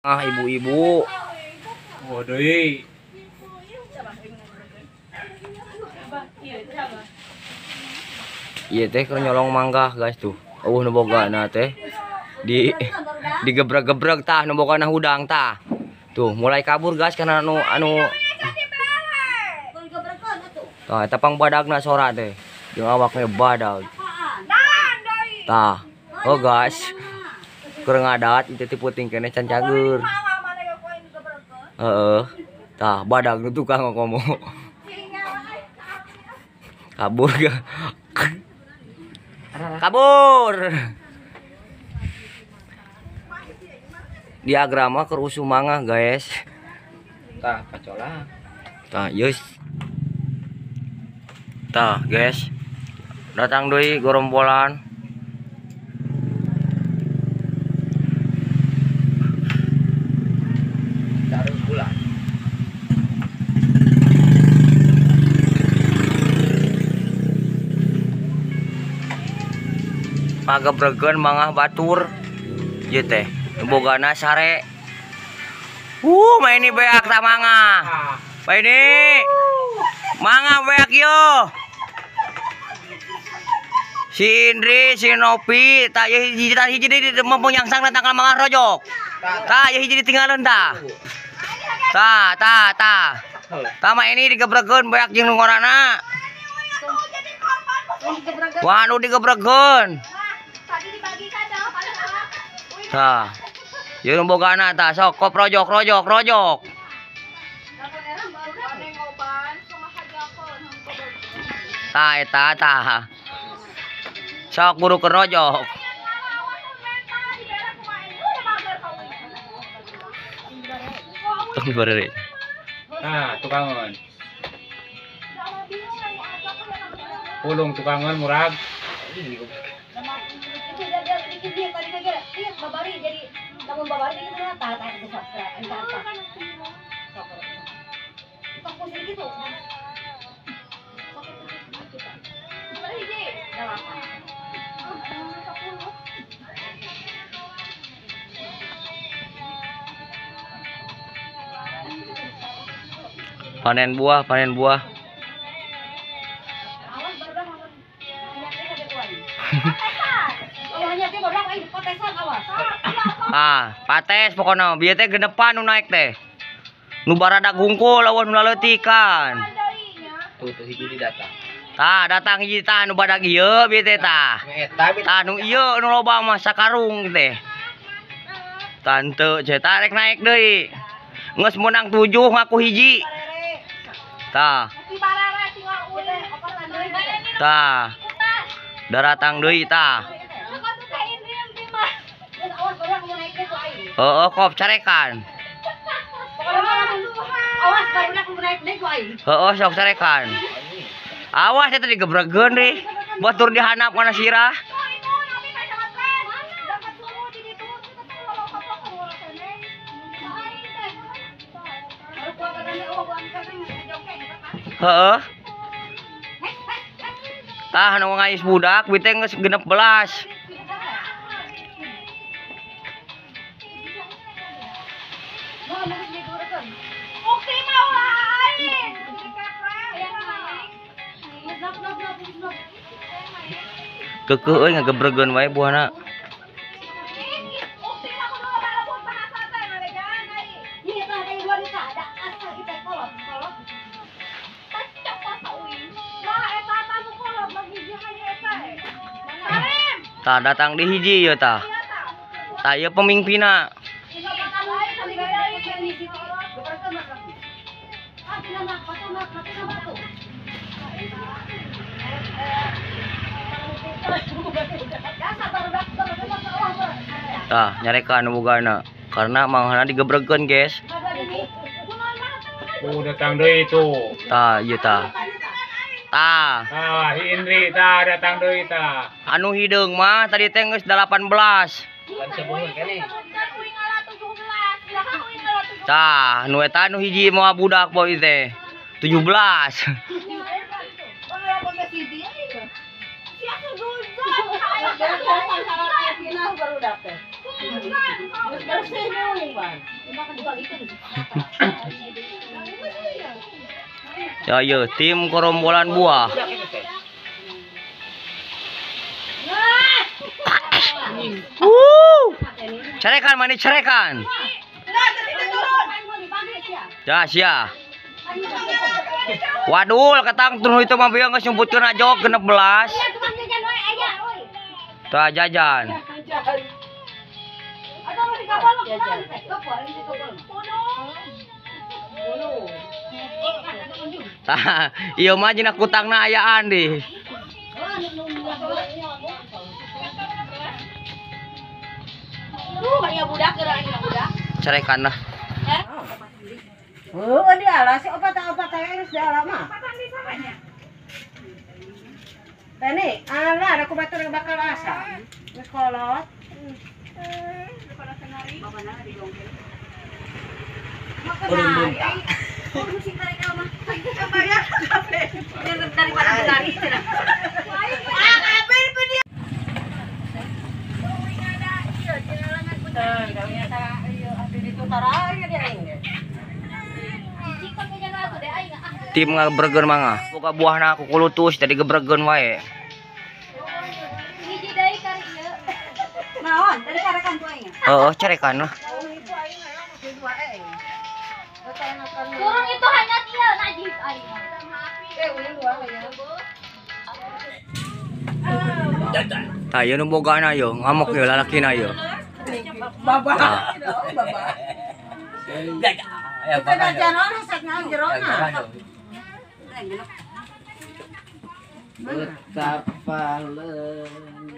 Ah, ibu-ibu. Waduh. Iya teh keur nyolong mangga guys tuh. Eueuh nu bogana teh. Di digebreg-gebreg tah nu bogana hudang tah. Tuh, mulai kabur guys karena anu anu tah eta pang badagna sora teh. Jeung awakna badag. Tah. Oh guys. Keur ngadat itu teh puting keneh can cager. Heeh. Tah badag nu tukang ngomong. Kabur ga. Kabur. Di agrama keur usum mangga guys. Tah pacola. Tah yeus. Tah guys. Datang deui gorombolan. Pagebregeun mangah batur ieu teh bogana sare. Maini beak ta mangah. Maini. Mangah beak yo. Si Indri, si Nopi, tah ieu hiji tah hiji deui mempunyangsang tangkal mangah rojok. Tah ieu hiji ditinggalkeun tah. Tah tah tah. Tah maini digebregeun beak jeung nu ngorana. Wah, nu digebregeun. Tah. Ieu nu bogana tah sok kop rojok rojok rojok. Tah eta tah. Sok buru ke rojok. Tong barere. Nah, tukangan. Pulung tukangan murag. Panen buah, panen buah. Ah, pates pokona bieu teh genepan nu naik teh. Nu baradak gungkul lawan nu laleutikan. Tuh tuh hiji datang. Tah, datang hiji tah nu badak ieu bieu teh tah. Tah nu ieu nu loba mah sakarung teh. Tante ce tarek naik deui. Geus meunang 7 ngaku hiji. Tah. Tah. Daratang deui tah. Heeh, kop carekan. Heeh, sok carekan. Awas eta digebregeun deui. Batur dihanap kana sirah. Heeh. Tah nu ngais budak bi teh geus 16. Keukeuh euy ngagebregeun wae buahna. Tah datang di hiji ieu tah. Tah ieu pemimpinna. Tah nyarekan nu bogana karena manghana digebregeun guys. Oh, datang deui itu. Tah ieu tah. Tah. Tah, Indri tah datang deui tah. Anu hideung mah tadi teh geus 18. Tah, nu eta nu hiji moal budak boy teh. 17. Ya yo tim korombolan buah. Carekan mana carekan. Ya sia. Waduh, ketang turun itu mah bieu geus nyumputkeun ajok 16. Tah jajan. Tah, ieu mah dina kutangna ayaan di. Carekan lah. Oh, di ala si opat-opat geus di ala mah. Tani, ala aku batur bakal asa. Geus kolot. Tim ngabregen mangga. Boga buahna aku kulutus tadi gebregen wae. Naon? Tadi carekan tuh aing. Heeh, carekan lah. Turun itu hanya dia najis aing. Tah ieu nu bogana ieu, ngamuk ieu lalakina ieu. Baba. Baba. Betapa lengan.